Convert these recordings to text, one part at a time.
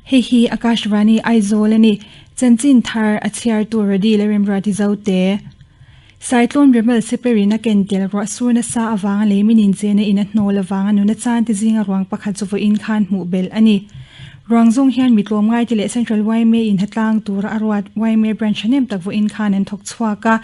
Hei hi Akashvani Aizawl a ni. Chanchin thar a chhiartu Radi leh Remruati Zote. Cyclone Remal Siperin a ken tel ruah sur nasa avanga lei min inchena in a hnawl avanga nuna chante zinga ruang pakhat chu vawiin khan hmuh belh a ni. Ruang zawng hian mi tlawmngaite leh Central yma in hatlang tura a ruat yma branch thahnem tak vawiin khan an thawk chhuak a.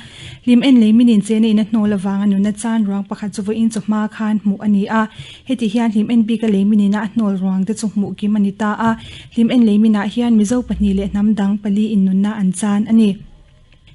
Hlim en lei min inchena in a hnawl avanga nuna chan ruang pakhat chu vawiin chawhma khan hmuh a ni a. Heti hian hlim en bika lei min ina a hnawl ruang te chu hmuh kim a ni ta a. Hlim en lei minah hian Mizo pahnih leh hnam dang pali in nunna an chan a ni.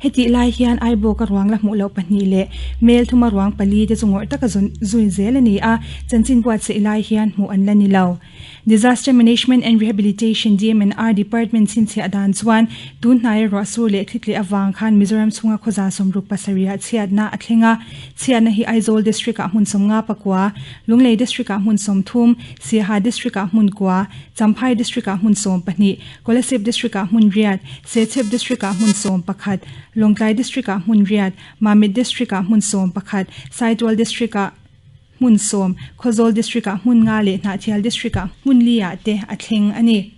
Hetih lai hian Aibawka ruang la hmuh loh pahnih leh Mel thuma ruang pali te chu ngawrh taka zui zel a ni a, chanchin buatsaih lai hian hmuh an la ni lo. Disaster Management and Rehabilitation, DMNR, Department chhinchhiah dan chuan tun hnaia ruahsur leh thlitleh avang khan Mizoram chhunga khawza 67 ah chhiatna a thleng a. Chhiatna hi Aizawl District-ah hmun 59, Lunglei District-ah hmun 30, Siaha District-ah hmun kua, Champhai District-ah hmun 12, Kolasib District-ah hmun riat, Serchhip District-ah hmun 11, Lawngtlai District-ah hmun riat, Mamit District-ah hmun 11, Saitual District-ah hmun sawm, Khawzawl District-ah hmun nga leh Hnahthial District-ah hmun li-ah te a thleng a ni.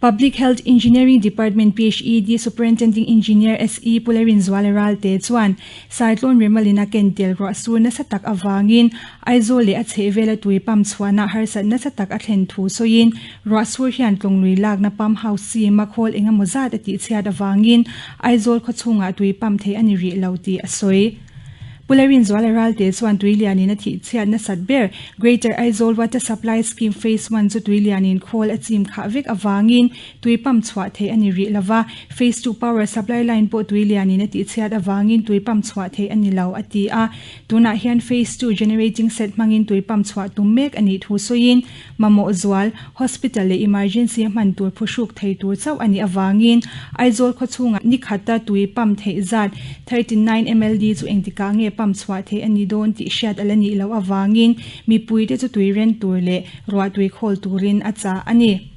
Public Health Engineering Department, PHED, Superintending Engineer, SE, Pu Lerinzuala Ralte chuan Cyclone Remalin a ken tel ruah sur nasa tak avangin Aizawl leh a chhehvela tui pump chhuahna harsat nasa tak a thlen thu sawiin ruah sur hian tlawng lui lakna pump house scheme-a khawl engemaw zat a tihchhiat avangin Aizawl khawchhungah tui pump theih a ni rih lo tih a sawi. Pu Lerinzuala Ralte chuan tuilianin a thihchhiat nasat ber Greater Aizawl Water Supply Scheme Phase One chu tuilianin khawl a chim khah vek avangin tui pump chhuah theih a ni rih lova, Phase Two Power Supply Line pawh tuilianin a tihchhiat avangin tui pump chhuah theih a ni lo, a ti a. Tunah hian Phase Two Generating Set hmangin tui pump chhuah tum mek a nih thu sawiin, Mamawh zual, Hospital leh Emergency a hman tur phuhruk thei tur chauh a nih avangin Aizawl khawchhungah ni khata tui pump theih zat 39 mld chu engtikah nge pump chhuah theih a ni dawn tih hriat a la nih loh avangin mipuite chu tui ren tur leh ruah tui khawl turin a chah a ni.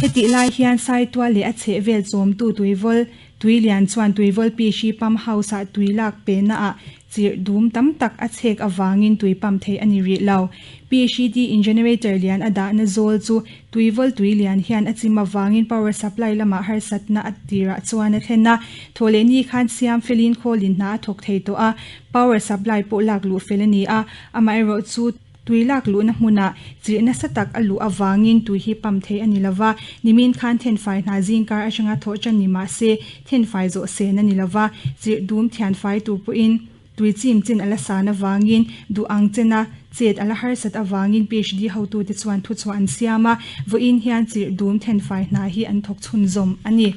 Hetih lai hian Saitual leh a chhehvel chawmtu tuivawl Tuilian chuan tuivawl pi hri pump house ah tui lak pehna ah chirh dum tam tak a chhek avangin tui pump theih a ni rih lo. PHED in generator lian a dahna zawl chu tuivawl tui lian hian a chim avangin power supply lamah harsatna a tirah chuan a thlen a. Thawhlehni khan siam felin khawlin hna a thawk thei tawh a, power supply pawh lak luh fel a ni a, amaherawhchu, Tui lak luhna hmunah chirh nasa tak a luh avangin tui hi pump theih a ni lova, nimin khan thenfai hna zingkar atanga thawh tan ni mah se thenfai zawh sen a ni lova, chirh dum thianfai tur pawhin tui chim chin a la san avangin duh ang chena chet a la harsat avangin PHD hotute chuan thuchhuah an siam a, vawiin hian chirh dum thenfai hna hi an thawk chhunzawm a ni.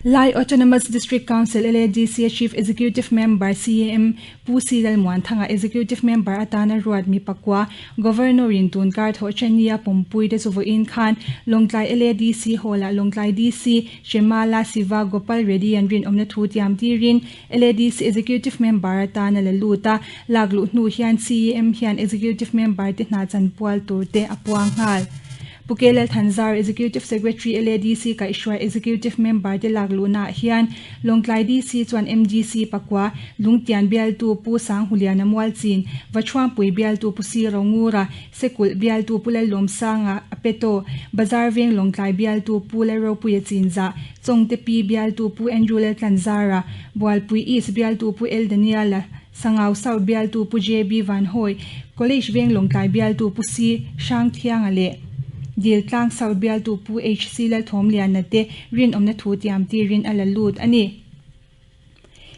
Lai Autonomous District Council, LADC, Chief Executive Member, CEM, Pu Si Lalmuanthanga Executive Member atana ruat mi pakua Governor-in tun kar thawh Chania pawmpui te chu vawiin khan Lawngtlai LADC Hall-ah Lawngtlai DC Shemala Siva Gopal Reddy an rinawmna thu tiam tirin LADC Executive Member atana la lut a, lak luh hnu hian CEM hian Executive Member te hna chanpual tur te a puang nghal. Pu K Lalthanzar, Executive Secretary LADC kaihhruai Executive Member te lak luhnaah hian Lawngtlai DC chuan MDC pakua, Lungtian bialtu Pu Sanghuliana Mualchin, Vachuangpui bialtu Pu Si Rongura, Sekulh bialtu Pu Lallawmsanga Apeto, Bazar Veng Lawngtlai bialtu Pu Lalropuia Chinzah, Chawngte Pi bialtu Pu Andrew Laltlanzara, Bualpui East bialtu Pu El Daniela, Sangau South bialtu Pu JB Vanhawi, College Veng Lawngtlai bialtu Pu Si Hrangthianga leh Diltlang South bialtu Pu HC Lalthawmliana te rinawmna thu tiam tirin a la lut a ni.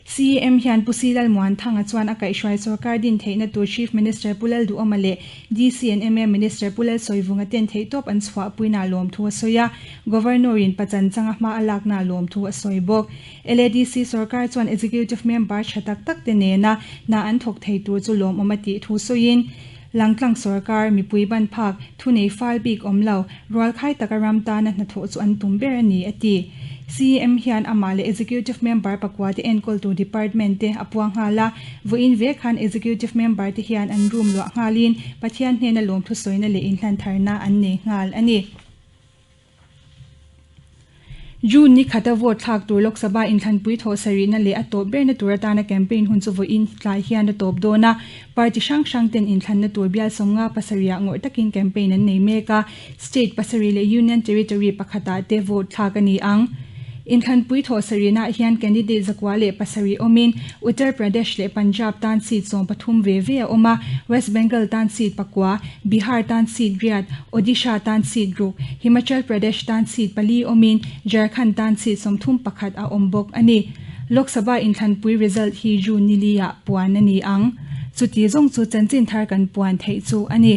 CEM hian Pu Si Lalmuanthanga chuan a kaihhruai sorkar din theihna tur Chief Minister Pu Lalduhawma leh DC and MA Minister Pu Lalsawivunga ten theihtawp an chhuahpuina lawmthu a sawi a, Governor-in pachanchanga hma a lakna lawmthu a sawi bawk. LADC sorkar chuan Executive member tha tak tak te nena hna an thawk thei tur chu lawmawm a tih thu sawiin, Langtlang sorkar, mipui ban phak, thunei fal bik awm lo, rualkhai taka ram tana hnathawh chu an tum ber a ni, a ti. CEM hian amah leh Executive member pakua te enkawl tur department te a puang nghal a, vawiin ve khan Executive member te hian an room luah nghalin Pathian hnena lawmthusawina leh inhlantharna an nei nghal a ni. June ni khata vote thlak tur Lok Sabha inthlanpui thawh sarihna leh a tawp berna tur atana campaign hun chu vawiin tlai hian a tawp dawn a. Party hrang hrang ten inthlanna tur bial 50 pasarihah ngawrh takin campaign an nei mek a, state pasarih leh union territory pakhatah te vote thlak a ni ang. Inthlanpui thawh sarihnaah hian candidate 107 awmin Uttar Pradesh leh Punjab tan seat 13 ve ve a awm a, West Bengal tan seat pakua, Bihar tan seat riat, Odisha tan seat ruk, Himachal Pradesh tan seat pali awmin Jharkhand tan seat 31 a awm bawk a ni. Lok Sabha inthlanpui result hi June ni li ah puan a ni ang. Chuti zawng chu chanchin thar kan puan theih chu a ni.